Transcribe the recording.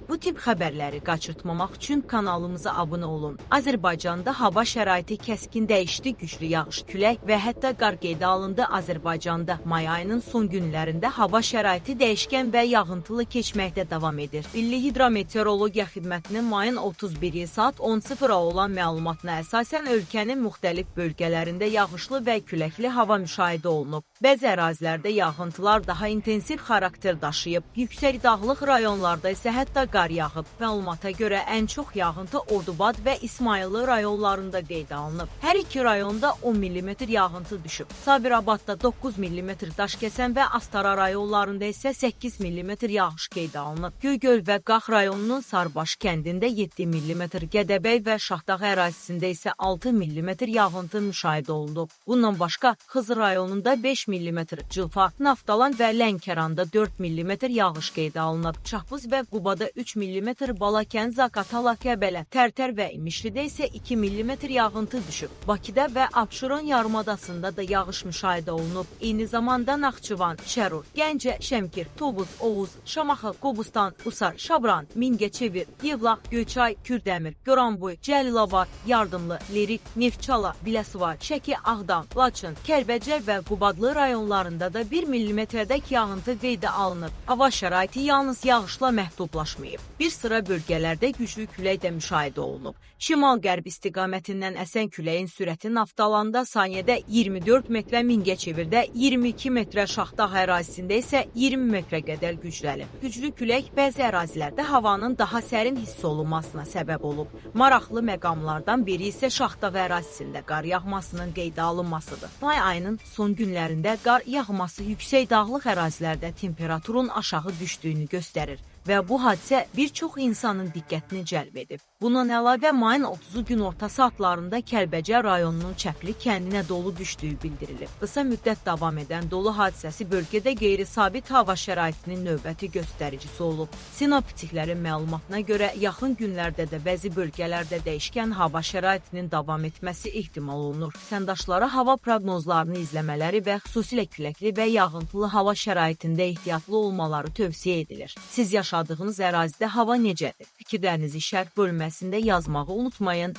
Bu tip xəbərləri qaçırtmamaq üçün kanalımıza abunə olun. Azərbaycanda hava şəraiti kəskin dəyişdi, güclü yağış, külək və hətta qar qeydə alındı. Azərbaycanda may ayının son günlərində hava şəraiti dəyişkən və yağıntılı keçməkdə davam edir. Milli Hidrometeorologiya Xidmətinin mayın 31-i saat 10:00-a olan məlumatına əsasən ölkənin müxtəlif bölgələrində yağışlı və küləkli hava müşahidə olunub. Bəzi ərazilərdə yağıntılar daha intensiv xarakter daşıyıb. Yüksək dağlıq rayonlarda isə hətta qar yağıb. Məlumata görə ən çox yağıntı Ordubad və İsmayıllı rayonlarında qeydə alınıb. Hər iki rayonda 10 mm yağıntı düşüb. Sabirabadda 9 mm, Daşkəsən və Astara rayonlarında isə 8 mm yağış qeydə alınıb. Göygöl və Qax rayonunun Sarıbaş kəndində 7 mm, Gədəbəy və Şahdağ ərazisində isə 6 mm yağıntı müşahidə olunub. Bundan başqa Xızı rayonunda 5 mm, Cilfa, Naftalan və Lənkəranda 4 mm yağış qeydə alınıb. Çapuz və Qubada 3 mm, Balakən, Zaqatala, Qəbələ, Tərtər və İmişlidə isə 2 mm yağıntı düşüb. Bakıda və Abşeron yarımadasında da yağış müşahidə olunub. Eyni zamanda Naxçıvan, Şərur, Gəncə, Şəmkir, Tovuz, Oğuz, Şamaxı, Qobustan, Qusar, Şabran, Mingəçevir, Yevlax, Göyçay, Kürdəmir, Goranboy, Cəlilabad, Yardımlı, Lerik, Neftçala, Biləsuvar, Şəki, Ağdam, Laçın, Kəlbəcər və Qubadlı rayonlarında da 1 millimetrədək yağıntı qeydə alınıb. Hava şəraiti yalnız yağışla məhdudlaşmayıb. Bir sıra bölgələrdə güclü külək də müşahidə olunub. Şimal-qərb istiqamətindən əsən küləyin sürəti Naftalanda saniyədə 24 metrə, Mingəçevirdə 22 metrə, Şahdağ ərazisində isə 20 metrə qədər güclənib. Güclü külək bəzi ərazilərdə havanın daha sərin hiss olunmasına səbəb olub. Maraqlı məqamlardan biri isə Şahdağ ərazisində qar yağmasının qeydə alınmasıdır. May ayının son günlərində qar yağması yüksək dağlıq ərazilərdə temperaturun aşağı düşdüyünü göstərir və bu hadisə bir çox insanın diqqətini cəlb edib. Bundan əlavə mayın 30-u günorta saatlarında Kəlbəcər rayonunun Çəpli kəndinə dolu düşdüyü bildirilib. Qısa müddət davam edən dolu hadisəsi bölgədə qeyri-sabit hava şəraitinin növbəti göstəricisi olub. Sinoptiklərin məlumatına görə yaxın günlərdə də bəzi bölgələrdə dəyişkən hava şəraitinin davam etməsi ehtimal olunur. Səndaşlara hava proqnozlarını izləmələri və xüsusilə küləkli və yağıntılı hava şəraitində ehtiyatlı olmaları tövsiyə edilir. Siz yaşadığınız ərazidə hava necədir? Fikirlərinizi şərh bölməsində yazmağı unutmayın.